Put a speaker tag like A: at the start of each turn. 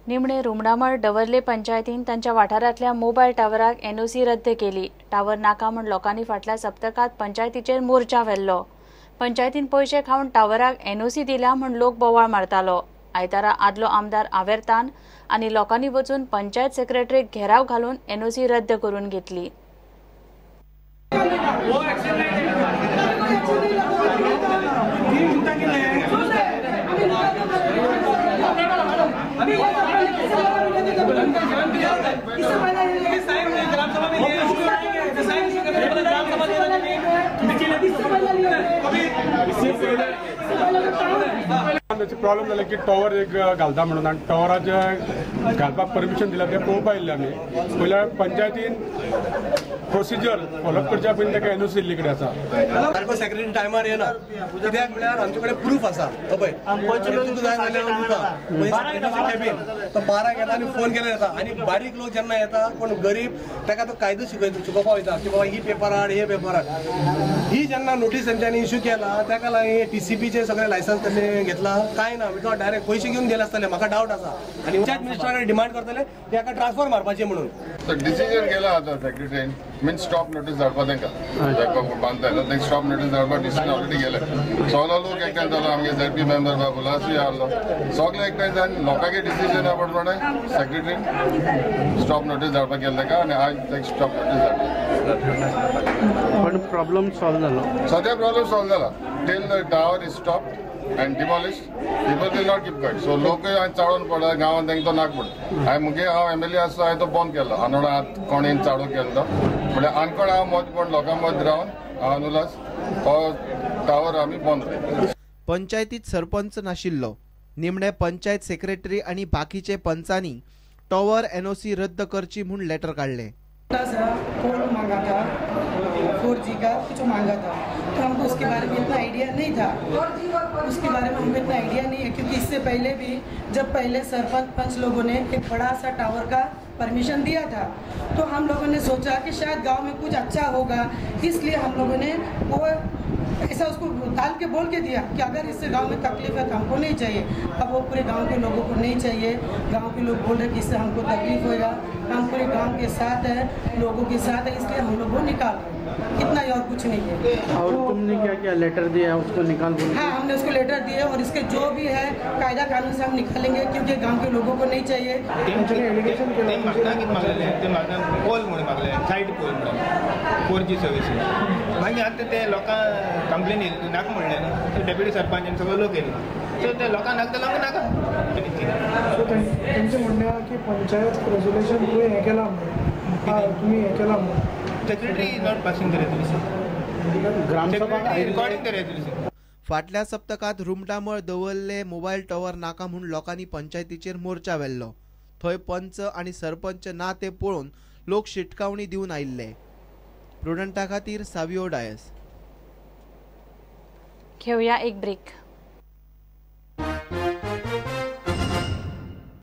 A: निमणे रुमडामळ दवर्ले पंचायतीन तांच्या वाठारांतल्या मोबायल टावराक एनओसी रद्द केली. टावर नाका म्हूण लोकांनी फाटल्या सप्तकांत पंचायतीचेर मोर्चा व्हेल्लो. पंचायतीन पयशे खावन टावराक एनओसी दिल्या म्हूण लोक बोवाळ मारतालो. आयतारा आदलो आमदार आवेरतान आनी लोकांनी वचून पंचायत सेक्रेटरीक घेराव घालून एनओसी रद्द करून घेतली.
B: प्रॉब्लेम जाले की टॉवर एक घालता म्हणून आनी टॉवराचे घालपाक परमिशन दिला तें पळोवपा येयल्ले आमी. पयल्या पंचायतीन प्रोसिजर फॉलोअप करच्या पयलीं ताका एनओसी दिल्ली कडेन आसा.
C: सारको सेक्रेटरी टायमार येना कित्याक म्हळ्यार आमचे कडेन प्रूफ आसा. पळय तुका जाय जाल्यार हांव तुका कॅबीन तो 12 येता आनी फोन केल्यार येता. आनी बारीक लोक जेन्ना येता कोण गरीब ताका तो कायदो शिकोवपा वयता की बाबा ही पेपर हाड हे पेपर हाड. ही जेन्ना नोटीस तेंच्यांनी इश्यू केला ताका लागून टीसीपीचे सगळे लायसन्स त्यांनी घेतला काय ना विदाउट डायरेक्ट पयशे घेवन गेले आसतले म्हाका डावट आसा. आनी पंचायत मिनिस्टरा कडेन डिमांड करतले की हाका ट्रान्सफर मारपाचें म्हणून.
D: डिसिजन केला आतां सेक्रेटरीन मीन स्टॉप नोटीस धाडपा तांकां बांदता तांकां स्टॉप नोटीस धाडपा डिसिजन ऑलरेडी गेले. सगलो लोक एकठांय जालो आमगे झेडपी मेंबर बाब उल्हासूय आहलो सगळे एकठांय जावन लोकांचे डिसिजन प्रमाणे सेक्रेटरीन स्टॉप नोटीस धाडपाक गेले ताका आनी आज ताका स्टॉप नोटीस धाडली.
E: पण प्रॉब्लम सॉल्व जालो.
D: सद्या प्रॉब्लम सॉल्व जाला. Till the tower is stopped and demolished, people will not keep quiet. So लोक चाळून पडला गांवांत तांकां तो नाक पडटा. हांवें मुगे हांव एमएलए आसलो हांवें तो बंद केलो. आनोडा आत कोणेन चाळू केलो तो म्हणल्यार आनकोड हांव मद पण लोकां मद रावन हांव उल्हास हो टावर आमी बंद केलो.
F: पंचायतीत सरपंच नाशिल्लो. निमणे पंचायत सेक्रेटरी आनी बाकीचे पंचांनी टॉवर एनओसी रद्द करची म्हूण लेटर काडलें.
G: फोन मांगा था 4G का कुछ मांगा था तो हमको उसके बारे में इतना आइडिया नहीं था. उसके बारे में हमको इतना आइडिया नहीं है क्योंकि इससे पहले भी जब पहले सरपंच पंच लोगों ने एक बड़ा सा टावर का परमिशन दिया था तो हम लोगों ने सोचा कि शायद गांव में कुछ अच्छा होगा, इसलिए हम लोगों ने वो ऐसा उसको डाल के बोल के दिया कि अगर इससे गांव में तकलीफ है तो हमको नहीं चाहिए. अब वो पूरे गांव के लोगों को नहीं चाहिए. गांव के लोग बोल रहे कि इससे हमको तकलीफ होएगा. हम पूरे गांव के साथ है, लोगों के साथ है, इसलिए हम लोग वो निकाल रहे हैं. इतना ही और कुछ नहीं है.
E: और तुमने क्या क्या लेटर दिया उसको निकाल?
G: हाँ, हमने उसको लेटर दिए और इसके जो भी है कायदा कानून से हम निकालेंगे क्योंकि गांव के लोगों को नहीं चाहिए.
H: सायड पोल म्हणून 4G services मागीर आतां ते लोकांक कंप्लेन येयली नाका म्हणलें न्हू डेप्युटी सरपंच आनी सगळे लोक येयले सो ते लोकांक नाका जाल्यार नाका.
I: सो तेंचें म्हणणें आहा की पंचायत रेजोल्युशन तुवें हें केलां म्हणून तुमी हें केलां म्हणून
H: secretary is not passing the resolution.
E: Gram sabha
H: recording the resolution.
F: फाटल्या सप्तकांत रुमडामळ दवरले मोबायल टॉवर नाका म्हूण लोकांनी पंचायतीचेर मोर्चा व्हेल्लो. थंय पंच आनी सरपंच ना ते पळोवन लोक शिटकावणी दिवन आयिल्ले. प्रुडंटा खातीर सावियो डायस.
A: घेवया एक ब्रेक.